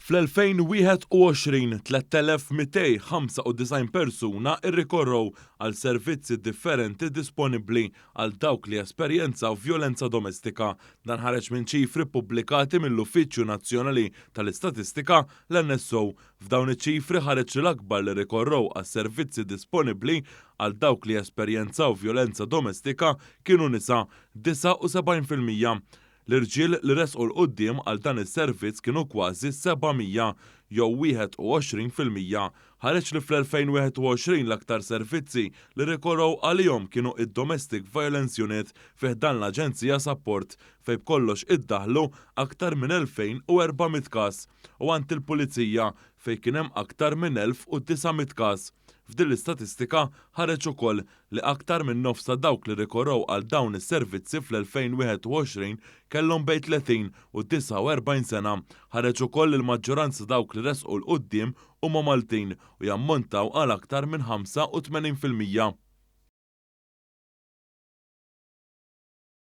Fl-2021, 3,295 persuna rrikorrew għal servizzi differenti disponibbli għal dawk li esperjenzaw vjolenza domestika. Dan ħareġ minn ċifri ppubblikati mill-Uffiċċju Nazzjonali tal-Istatistika, l-NSO. F'dawn iċ-ċifri ħareġ li l-akbar li rrikorrew għas-servizzi disponibbli għal dawk li esperjenzaw vjolenza domestika kienu nisa, 79%. L-irġiel li resqu 'l quddiem għal dan is-servizz kienu kważi 700, jew 21%. Ħareġ li fl-2021 l-aktar servizzi li rrikorrew għalihom kienu id-Domestic Violence Unit fi ħdan l-Aġenzija Sapport, fejn b'kollox iddaħħlu aktar minn 2,400 każ, u għand il-Pulizija, fejn kien hemm aktar minn 1,900 każ. F'din l-istatistika ħareġ ukoll li aktar minn nofs ta' dawk li rrikorrew għal dawn is-servizzi fl-2021 kellhom bejn 30 u 49 sena. Ħareġ ukoll li l-maġġoranza ta' dawk li resqu 'l quddiem huma Maltin u jammontaw għal aktar minn 85%.